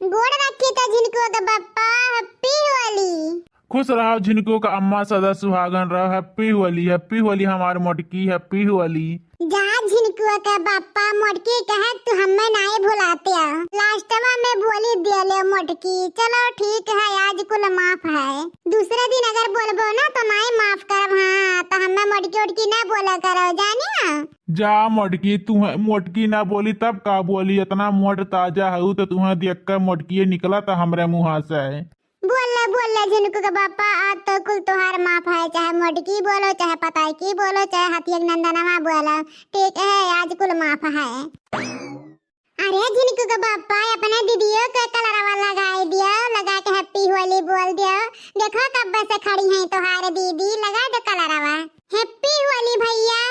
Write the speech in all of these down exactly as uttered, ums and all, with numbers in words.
गोड़ रखी तो झिनकुआ के बप्पा, happy होली। खुश रहो झिनकू का अम्मा, सदा सुहागन रहो। Happy होली, happy होली हमार मोटकी, happy होली। जा झिनकुआ के बप्पा, मोटकी कहे तू हमें नाई भुलाते हो। लास्टवा में बोली दिया ले मोटकी, चलो ठीक है, आज कुल माफ है। दूसरे दिन अगर बोलबो ना तो नाई माफ करब, हाँ, तो हमें मोटकी ओटकी ना बोला करो, जानिया? जा मोटकी, तू मोटकी ना बोली तब का बोली, इतना मोट ताजा हऊ तो तुहें देख के मोटकिए निकला तो हमरे मुँहा से। बोल ले, बोल ले झिनकू के बप्पा, आज तो कुल तोहार माफ है, चाहे मोटकी बोलो, चाहे पताई की बोलो, चाहे हथिया के नंदनवा बोलो, ठीक है, आज कुल माफ है। अरे झिनकू के बप्पा, अपने दीदियों के कलरवा लगाई दियो, लगा के happy होली बोल दियो। देखो कब से खड़ी हैं तोहार दीदी, लगा दो कलरवा। Happy होली भैया।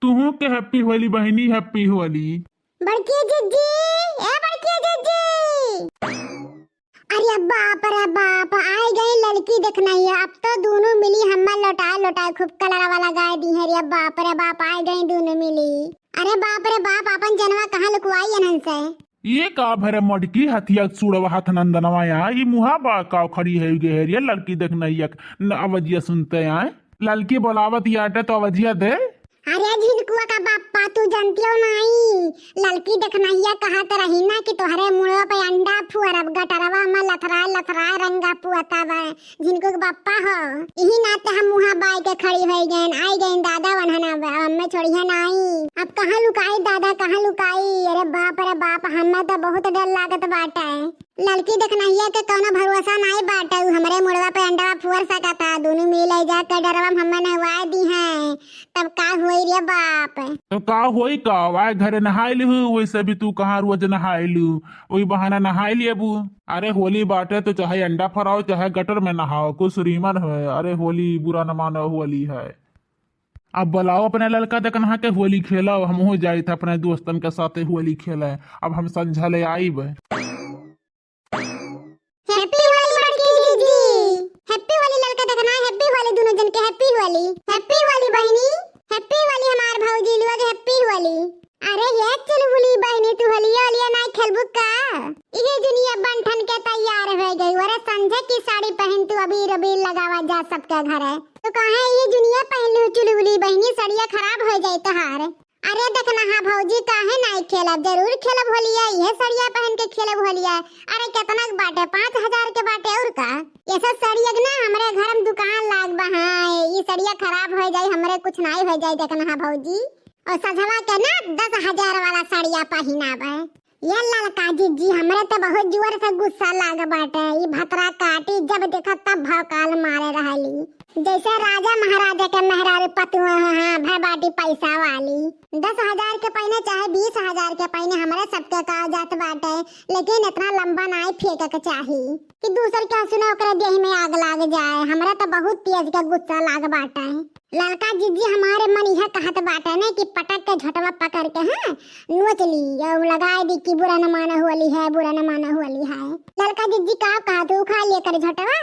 तुहू के happy होली बहिनी, happy होली। बड़की जिज्जी, ए बड़की जिज्जी। अरे बाप रे बाप, आइ गई ललकी देखनहिया। अब तो दुनो मिली हम्मे लोटाए लोटाए खूब कलरवा लगाए दी है। अरे बाप रे बाप, आइ गई दुनो मिली। अरे बाप रे बाप, आपन जनवा कहाँ लुकवाई इन्हन से? ये का भरे मोटकी, हथिया सुड़वा हाथ नंदनवा यहाँ, ई मुहा बा का खड़ी है गे है रे ललकी देखनहिया न अवजिया सुनते आए। ललकी बोलावत याटे तो अवजिया दे। अरे झिनकुआ का बप्पा, तू जनतियो नाई, ललकी देखनहिया कहत रही ना कि तोहरे मुड़वा पे अंडा फुअरब, गटरवा में लथराए लथराए रंगा पुअता बा। झिनकू के बप्पा हो, इही नाते हम मुहा बाई के खड़ी होई गएन, आई गएन दादा वन्हना बा, अब हम्मे छोड़िया नाई। अब कहाँ लुकाई दादा, कहाँ लुकाई? अरे बाप रे बाप, हम्मे तो बहुत डर लागत बाटे। ललकी देखनहिया के कौनो भरोसा नाई बाटे, उ हमरे मुड़वा पे अंडवा फुअर सकता, दुनू मिले जाके डरवा में हम्मे नहवाए दी हैं, तब का होई रे बाप? तो का होई का, आए घरे नहाए लिहू, वैसे भी तू कहाँ रोज नहाए लू, वही बहाना नहाए लेबू। अरे होली बाटे तो चाहे अंडा फराओ, चाहे गटर में नहाओ, कुछ रीमन है। अरे होली बुरा न मानो, होली है। अब बुलाओ अपने ललका देखनहा के होली खेलो, हमहू जाइत अपने दोस्तन के साथे होली खेले। अब हम संझा ले आइब। Happy होली बड़की जीजी, happy होली ललका देखना, happy होली दुनो जन के, happy होली, happy होली बहिनी, happy होली हमार भौजी लोग, happy होली। अरे ये चुलबुली बहिनी, तू होलिया ओलिया नाई खेलबू का? इहे जुनिया बन ठन के तैयार हो गई। अरे संझे की साड़ी पहन तू अबीर अबीर लगावा जा सबके घरे। तो काहे ये जुनिया पहन लू चुलबुली बहिनी, सड़िया खराब हो जाए तोहार। अरे देखना हा भौजी, काहे नाई खेलब, जरूर खेलब होलिया, इहे सड़िया पहन के खेलब होलिया। अरे केतना के बाटे? पाँच हजार के बाटे और का। ऐसा सड़िया के ना हमरे घर में दुकान लाग बा, हाँ, ई सड़िया खराब हो जाई, हमरे कुछ नाई हो जाई। देखना हा भौजी, और सझवा के ना दस हजार वाला सड़िया पहिनाबे। ये ललका जीजी, हमरे तो बहुत जोर से गुस्सा लाग बाटे। ई भतरा काटी जब देखत तब भौकाल मारे रहली, जैसे राजा महाराजा के मेहरारू पतुआ, हाँ, भर बाटी पैसा वाली। दस हजार के पहिने चाहे बीस हजार के पहिने, हमरे सबके का जात बाटे, लेकिन इतना लंबा नाई फेंके के चाही कि दूसर के सुने ओकरे देह में आग लाग जाए। हमरा तो बहुत तेज के गुस्सा लाग बाटे। ललका जीजी हमारे मन यह कहत बाटे ने कि पटक के झोटवा पकड़ के, हाँ, नोच ली और लगा दी कि बुरा न मानो होली है, बुरा न मानो होली है। ललका जीजी का कहत, उखाड़ लिए कर झोटवा।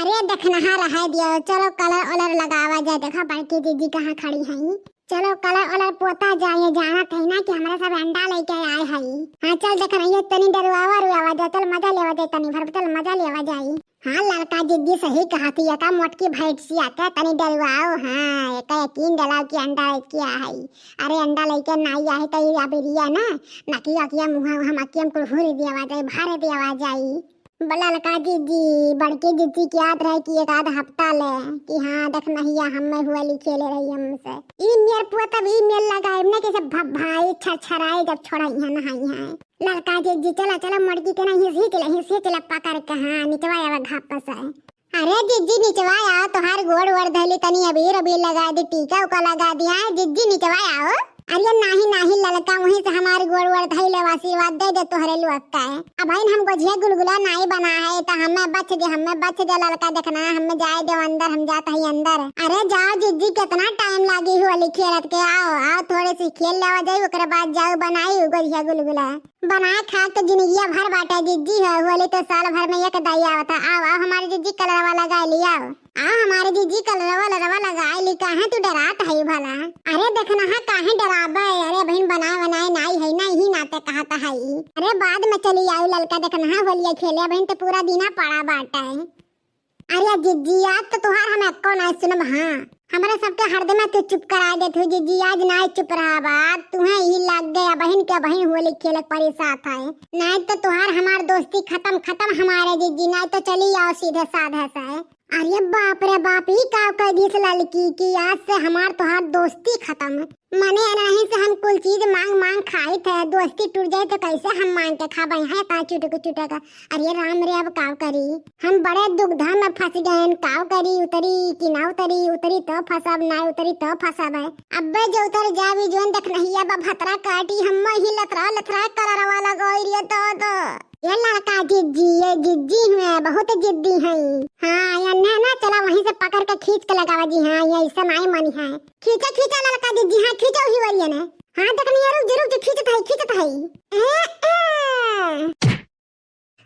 अरे देखनहा रहे दियो, चलो कलर ओलर लगावा जाए। देखा बड़की जीजी कहाँ खड़ी हैं, चलो कलर ओलर पोता जाए। जानत है ना कि हमरा सब अंडा लेके आए हई। हाँ चल देखनहिया, तनी डरुआवा रुआवा जाए, चल मजा लेवा जाए, तनी भर चल मजा लेवा जाए। हाँ, ललका जीजी सही कहत हिया का मोटकी भैंसिया के तनी डरवाओ। हाँ, एका यकीन दिलाओ कि अंडा लेके आ हई। अरे अंडा लेके नाई आहे तो ये अबिरिया ना, नकिया किया मुहा हम अकियम कुल हुरी दियावा जाई, भारे दियावा जाई। ब-, ललका जीजी, बड़की जीजी के याद रहे कि एक आध हफ्ता ले कि हाँ, देखनहिया हम्मे होली खेले रही हमसे। ई मेर पुआ तब ई मेर लगाए ना, कैसे भ-, भाई छरछराए जब छोड़ा यहाँ नहाई है। ललका जीजी, चला, चला, मोटकी के ना हिस हिच ले, हिस हिच ले पकड़ के, हाँ, निचवा आवा घाप से। अरे जीजी, निचवा आओ, तोहार गोड़ वोड़ धैली, तनी अबीर अबीर लगा दी, टीका उका लगा दी, हाँ, जीजी, निचवा आओ। अरे नाही, नाही, ललका, वहीं से हमार गोड़ वोड़ धैले, आशीर्वाद दे दे तोहरे लोग का। अब भाई हम गोझिया गुलगुला नाही बना है, तो हमें बच दे, हमें बच दे, ललका, देखना, हमें जाए दे अंदर, हम जात हई अंदर। अरे जाओ जीजी, कितना टाइम लागी होली खेलत के, आओ, आओ, थोड़े सी खेल लेवा जाई, ओकरे बाद जाओ बनाई गोझिया गुलगुला। बनाए खाए तो जिंदगिया भर बाटे जिज्जी हो, होली तो साल भर में एक दाई आवत है। आओ, आओ हमारे जिज्जी कलरवा लगाए ली, आओ। आओ हमारे जिज्जी कलरवा लरवा लगाए ली, काहे तू डरात है भला? अरे देखना है काहे डराबे, अरे बहिन बनाए बनाए नाई है ना, यही नाते कहत है। अरे बाद में चली आओ ललका, देखना है होलिया खेले, बहिन तो पूरा दिना पड़ा बाटे। अरे जिज्जी, आज तो तुहार हम एको नाई सुनब। हाँ, हमरे सबके हरदम तू चुप करा देत हो जिज्जी, आज नाई चुप रहा बात। तुहे ही लग गया बहिन के बहिन होली खेलक परी साथ है, नाई तो तुहार हमार दोस्ती खत्म, खत्म हमारे जिज्जी, नाई तो चली आओ सीधे साधे से। अरे बाप रे बाप, ई का कह दिस ललकी कि आज से हमार तुहार दोस्ती खत्म। मने एनाही से हम कुल चीज मांग मांग खाइत है, दोस्ती टूट जाए तो कैसे हम मांग के खाबे हैं ता चुटक चुटक। अरे राम रे, अब का करी, हम बड़े दुविधा में फंस गए हैं, का करी, उतरी कि ना उतरी, उतरी तो फंसब, ना उतरी तो फंसब है। अब्बे जो उतर जावी जोन देखनहिया बा भतरा काटी, हम ही लथरा लथरा कलरवा लगोई रियो तो, तो। ये लड़का जिज्जी, ये जिज्जी हुए, बहुत जिद्दी हैं। हाँ, ये ना, ना, चला वहीं से पकड़ के खींच के लगावा जी, हाँ, ये ऐसा नाई मनी है। खींचा, खींचा ललका जिज्जी, हाँ, खींचा वही वरिया ने। हाँ, देखनी है, रुक, रुक, खींचत है, खींचत है। ए, ए।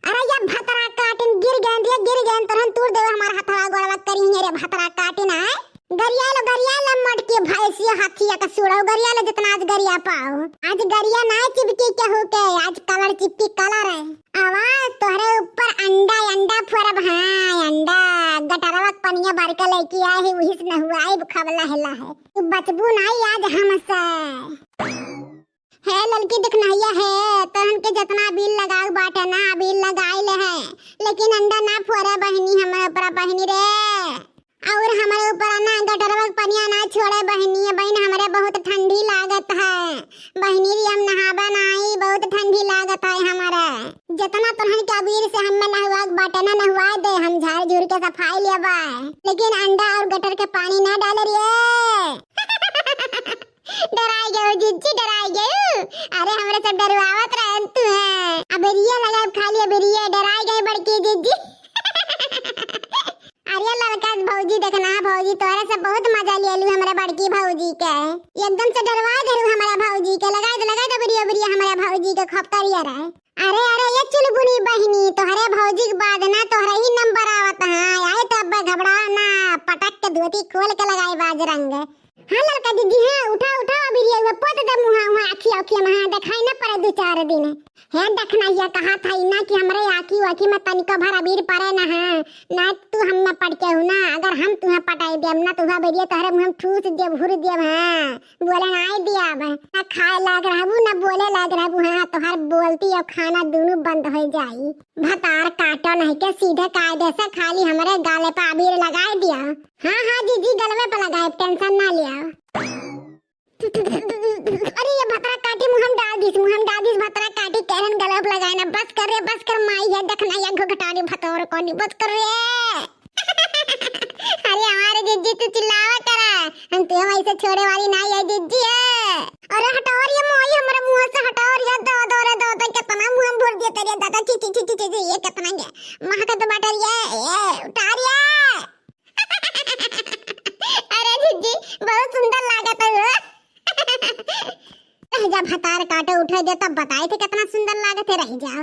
अरे ये भतरा काटिन गिर गए, ये गिर गए, तोरन तूर देवे हमार हथवा गोड़वा करी है रे भतरा काटिन, आए। गरिया लो, गरिया लो, मटके भैंसिया हाथिया का सुड़ो, गरिया लो जितना आज गरिया पाओ। आज गरिया ना चिपकी केहू के, आज कलर चिपकी कलर है। आवाज तोहरे ऊपर अंडा, अंडा फोड़ब, हाँ, अंडा। गटरवा के पनिया भर के लेके आए है, वही से नहुआइब खबला हेला है। तू बचबू नाई आज हमसे। हे ललकी देखनहिया हे, तोहन के जितना अबीर लगाऊ बाटे ना, अबीर लगाई ले है, लेकिन अंडा ना फोड़े बहिनी, हमरे ऊपर बहिनी रे। और हमरे ऊपर ना गटरवा के पनिया ना छोड़े बहिनी, बहिन हमरे बहुत ठंडी लागत है। बहिनी रे हम नहाबे नाई, बहुत ठंडी लागत है हमरे। जितना तोहन के अबीर से हमें नहुआ के बाटे ना, नहुआ दे, हम झाड़ झूड़ के सफाई लेबे, लेकिन अंडा और गटर के पानी ना डाले रे। डराई गयो जिज्जी, डराई गयो। अरे हमरे सब डरवावत रहन तू है। अबेरिया लगाब खाली अबेरिया, डराई गए बड़की जिज्जी। अरे ललका भौजी देखना, भौजी तोहरे से बहुत मजा ले लू हमरे बड़की भौजी के। एकदम से डरवा देलू हमरे भौजी के। लगाई दे, लगाई दे अबेरिया, अबेरिया हमरे भौजी के खूब करिया रहे। अरे, अरे, ये चुलबुनी बहिनी, तोहरे भौजी के बाद ना तोहरे ही नंबर आवत है। आए तो अब घबरा ना, पटक के धोती खोल के लगाई बाज रंग। हाँ ललका दीदी, हाँ, उठा, उठा, अबीर ये हुआ, पोत दे मुहा, वहाँ आखी, आखी में, हाँ, देखाई ना पड़े दो चार दिन। हे देखना, ये कहा था ना कि हमरे आखी, आखी में तनिको भर अबीर पड़े ना, हाँ, ना तू हम में पड़ के हो ना, अगर हम तुम्हें पटाई देब ना, तो वह बेरिया तोहरे मुँह में ठूस देब, हुर देब, हाँ। बोले ना आई दिया अब। ना खाए लायक रहबू, ना बोले लायक रहबू। हाँ, तोहार बोलती और खाना दोनों बंद हो जाई। भतार काटो नहीं के सीधे कायदे से खाली हमरे गाले पे अबीर लगाए दिया। हाँ, हाँ, जीजी गलवे पे लगाए, टेंशन ना लिया। अरे ये भतरा काटी मुँह में डाल दीस, मुँह में डाल दीस भतरा काटी, केरन गलवे पे लगाए ना। बस कर रे, बस कर माई, ये देखना ये घुघटारी भतोर कोनी, बस कर रे। अरे हमारे जिज्जी तू चिल्लावा करा, हम तुहे वैसे छोड़े वाली ना है जिज्जी है। अरे हटाओ रे मोई हमरे मुँह से, हटाओ रे, दो दो रे दो दो, कितना मुँह में भर दिया तेरे दादा, छी छी छी छी छी, ये कितना गया, महकत बाटे रे, ए उठा रे। अरे जिज्जी बहुत सुंदर लागत है हो। रह जा भतार काटे उठे दे तब बताए थे कितना सुंदर लागत है, रह जा।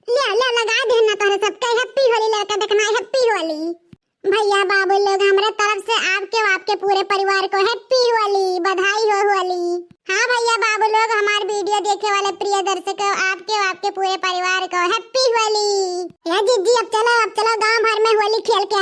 ले ले लगा दे ना तोहरे सबके हैप्पी होली लड़का देखना हैप्पी होली। भैया बाबू लोग हमरे तरफ से आपके और आपके पूरे परिवार को हैप्पी होली, बधाई हो होली। हाँ भैया बाबू लोग हमार वीडियो देखे वाले प्रिय दर्शकों आपके और आपके पूरे परिवार को हैप्पी होली। या जिज्जी अब चलो, अब चलो गांव भर में होली खेल के